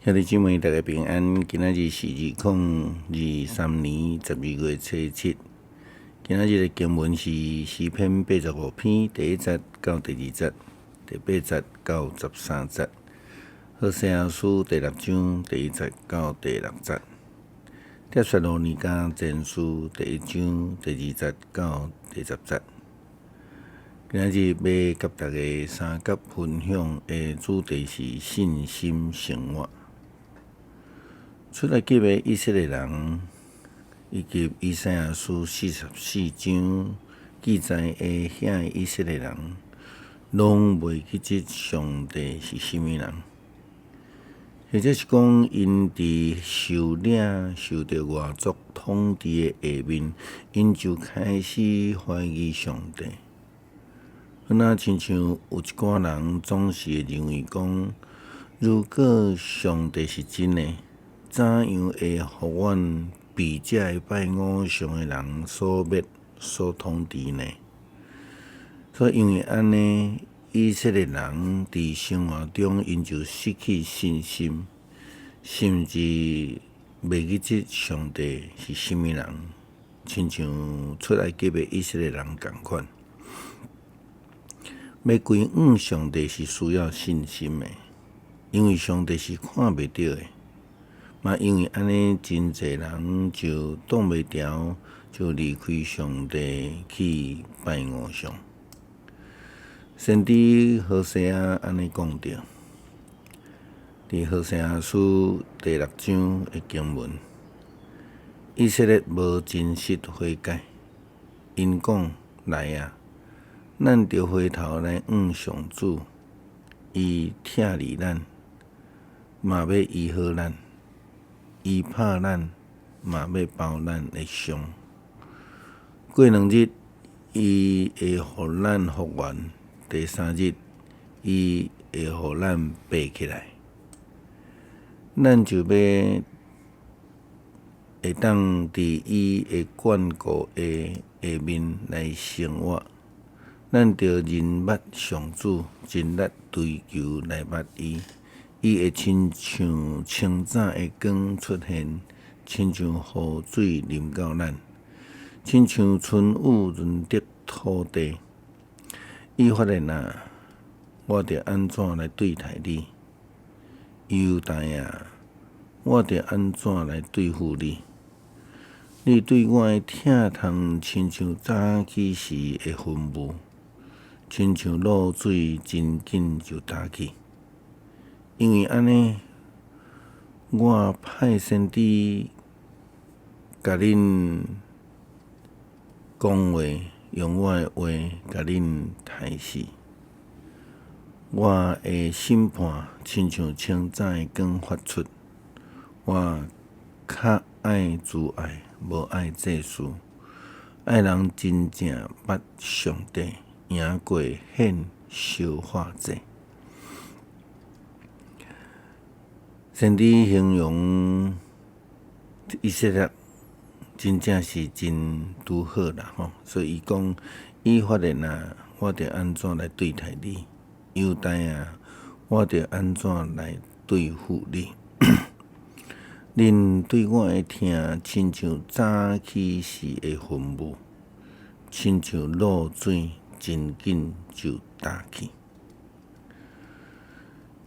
兄弟姊妹，大家平安。今仔日是2023年12月初7。今仔日的經文是詩篇85篇第一節到第二節，第八節到13節。何西阿書第六章第一節到第六節。帖撒羅尼迦前書第一章第二節到第十節。今仔日欲佮大家相佮分享的主題是信心生活。出埃及的以色列人，以及以賽亞書44章記載的遐个以色列人，攏袂記得上帝是啥物人，或者是講𪜶佇受領受著外族統治的下面，𪜶就開始懷疑上帝。好若親像有一寡人總是會認為講，如果上帝是真的，怎樣會予阮被這个拜偶像的人所滅、所統治呢？所以因為按呢，以色列人佇生活中，𪜶就失去信心，甚至袂記得上帝是啥物人，親像出埃及的以色列人仝款。欲歸向上帝是需要信心的，因為上帝是看袂著的。嘛，因為按呢，真濟人就擋袂牢，就離開上帝去拜偶像。先知何西阿按呢講著，佇何西阿書第六章的經文，以色列無真實悔改，𪜶講來啊，咱著回頭來向上主，伊疼離咱，嘛欲醫好咱。伊拍咱，嘛欲包咱的傷。過兩日，伊會予咱復原；第三日，伊會予咱爬起來。咱就欲會當佇伊的眷顧的下面來生活。咱著認捌上主，盡力追求來捌伊。伊會親像清早的光出現，親像雨水臨到咱，親像春雨潤澤土地。以法蓮啊，我著按怎來對待你？猶大啊，我著按怎來對付你？你對我的疼痛，親像早起時的雲霧，親像露水真緊就焦去。因為按呢，我派先知共恁講話，用我的話共恁提示。我的審判親像清早的光發出，我較愛慈愛，無愛祭司。愛人真正捌上帝，贏過獻燒化祭。先知形容以色列真正是真拄好啦吼，所以伊講以法蓮啊，我著按怎來對待你？猶大啊，我著按怎來對付你？恁對我的疼，親像早起時的雲霧，親像露水，真緊就焦去。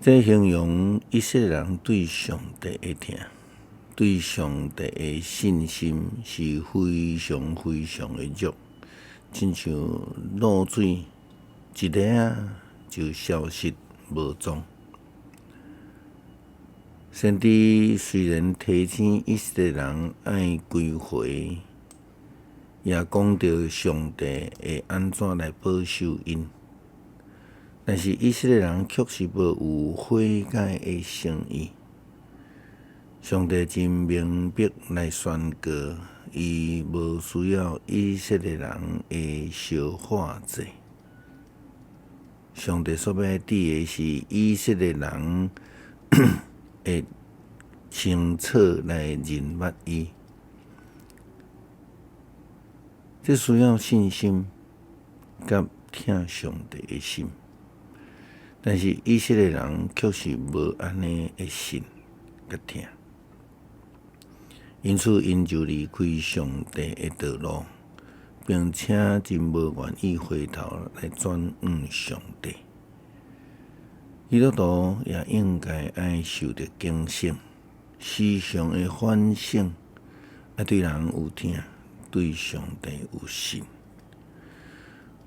這形容以色列人對上帝的疼，對上帝的信心是非常非常的弱，親像露水一下仔就消失無蹤。先知雖然提醒以色列人愛歸回，也講著上帝會按怎來保守𪜶。但是以色列人卻是無有悔改的誠意。上帝真明白來宣告，伊無需要以色列人的燒化祭。上帝所欲佇的是以色列人會清楚來認捌伊。這需要信心佮疼上帝的心。但是以色列人卻是無按呢的信。佮疼。因此，𪜶就離開上帝的道路，並且真無願意回頭來轉向上帝。基督徒也應該愛受著警醒，時常的反省，愛對人有疼，對上帝有信。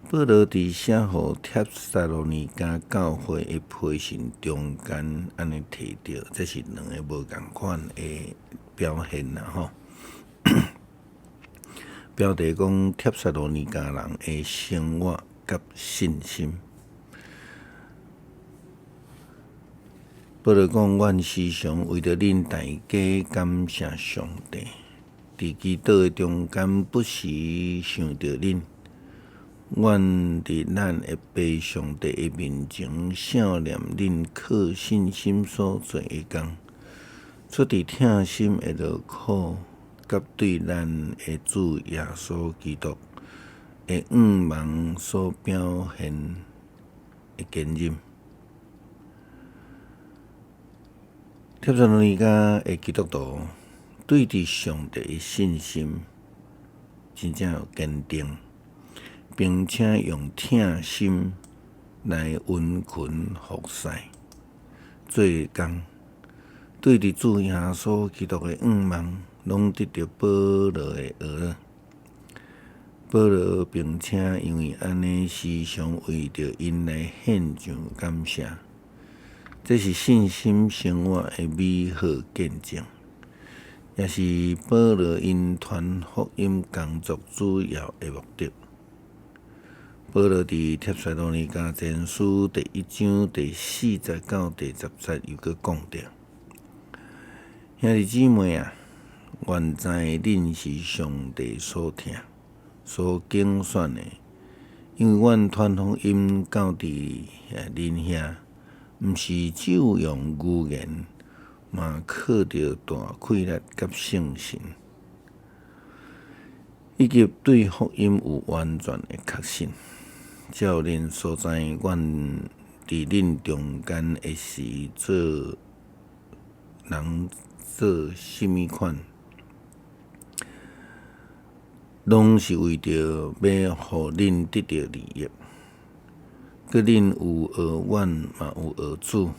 保羅佇寫予帖撒羅尼迦教會的批信中間，按呢提著，這是兩个無仝款的表現啦吼。標題講帖撒羅尼迦人的生活佮信心。保羅講：阮時常為著恁大家感謝上帝，佇祈禱的中間不時想著恁。阮佇咱的父上帝的面前，想念恁靠信心所做的工，出佇疼心的勞苦，佮對咱的主耶穌基督的向望所表現的堅忍。帖撒羅尼迦的基督徒對佇上帝的信心真正有堅定，並且用疼心來殷勤服侍、做工，對佇主耶穌基督的向望，攏得著保羅的學了。保羅並且因為按呢，時常為著𪜶來獻上感謝，這是信心生活的美好見證，也是保羅𪜶傳福音工作主要的目的。保羅佇帖撒羅尼迦前書第一章第四節到第十節又閣講著：兄弟姊妹啊，阮知恁是上帝所疼、所揀選的，因為阮傳福音到佇恁遐，毋是只有用語言，嘛靠著大氣力佮聖神，以及對福音有完全的確信。照恁所知，阮佇恁中間的時，做人做啥物款，攏是為著欲予恁得著利益。閣恁有學阮，嘛有學主。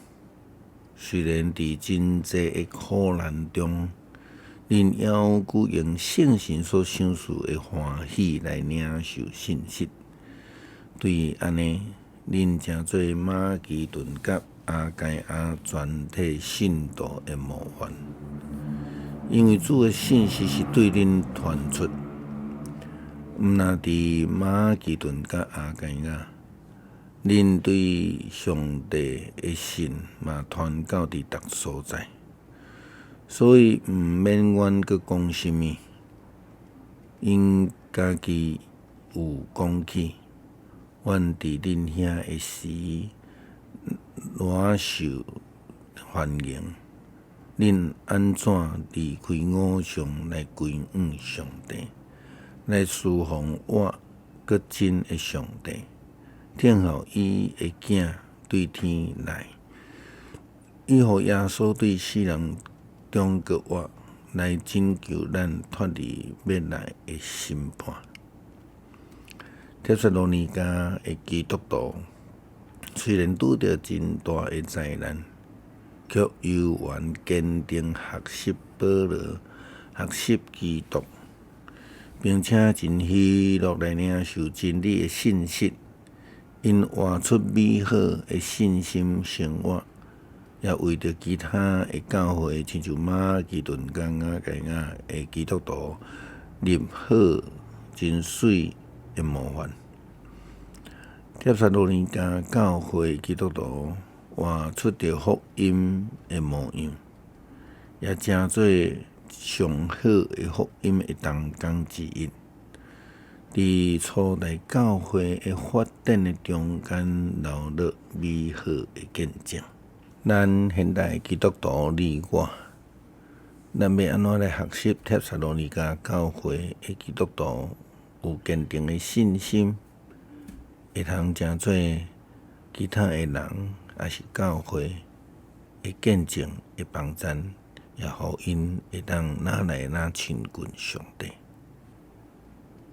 雖然佇真濟的苦難中，恁猶閣用聖神所賞賜的歡喜來領受信實。對按呢，恁成做馬其頓佮亞該亞全體信徒的模範，因為主的信息是對恁傳出，毋若佇馬其頓佮亞該亞，恁對上帝的信嘛傳到佇逐所在，所以毋免阮閣講啥物，𪜶家己有講起。阮佇恁遐的時，偌受歡迎，恁按怎離開偶像來歸向上帝，來事奉活閣真的上帝，等候伊的囝對天來，伊予耶穌對死人中復活，來拯救咱脫離欲來的審判。帖撒羅尼迦的基督徒雖然拄著真大的災難，卻猶原堅定學習保羅、學習基督，並且真喜樂來領受真理的信息。𪜶活出美好的信心生活，也為著其他的教會，親像馬其頓佮亞該亞的基督徒，立好真媠的模範。帖撒羅尼迦教會基督徒活出著福音的模樣，也成做上好的福音的同工之一。佇初代教會的發展的中間，留落美好的見證。咱現代基督徒你我，咱欲按怎來學習帖撒羅尼迦教會的基督徒有堅定的信心，會通成做其他的人，抑是教會的見證的幫贊？也予𪜶會當愈來愈親近上帝。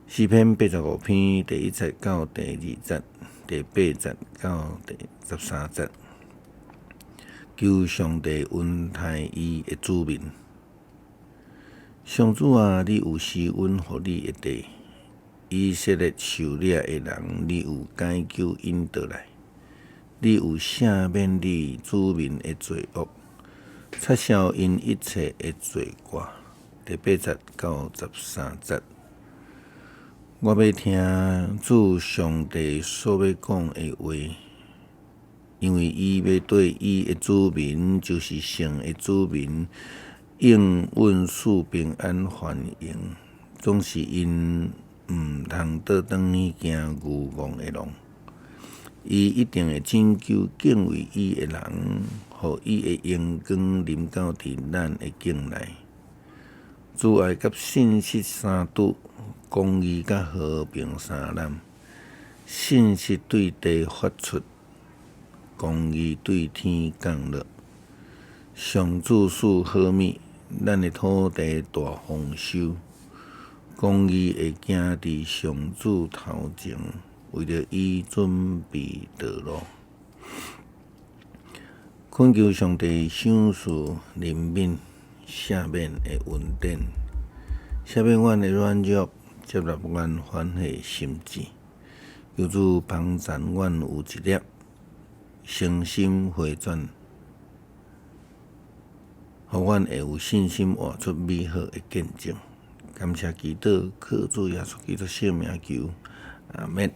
詩篇八十五篇第一節到第二節，第八節到第十三節，求上帝恩待伊的子民。上主啊，你有施恩予你的地，以色列受掠的人，你有解救𪜶倒來，你有赦免你子民的罪惡，擦消𪜶一切的罪過。第八節到十三節，我欲聽主上帝所欲講的話，因為伊欲對伊的子民，就是聖的子民，應允賜平安繁榮，總是𪜶毋通倒轉去行愚戇的路。伊一定會拯救敬畏伊的人，予伊的榮光臨到佇咱的境內。慈愛佮信實相拄，公義佮和平相攬。信實對地發出，公義對天降落。上主賜好物，咱的土地大豐收。公義會行佇上主頭前，為著伊準備道路。懇求上帝賞賜憐憫、赦免的恩典，赦免阮的軟弱，接納阮反悔心志。求主幫贊阮有一粒誠心回轉，予阮會有信心活出美好的見證。感謝祈禱，靠主耶穌基督聖名求，阿們。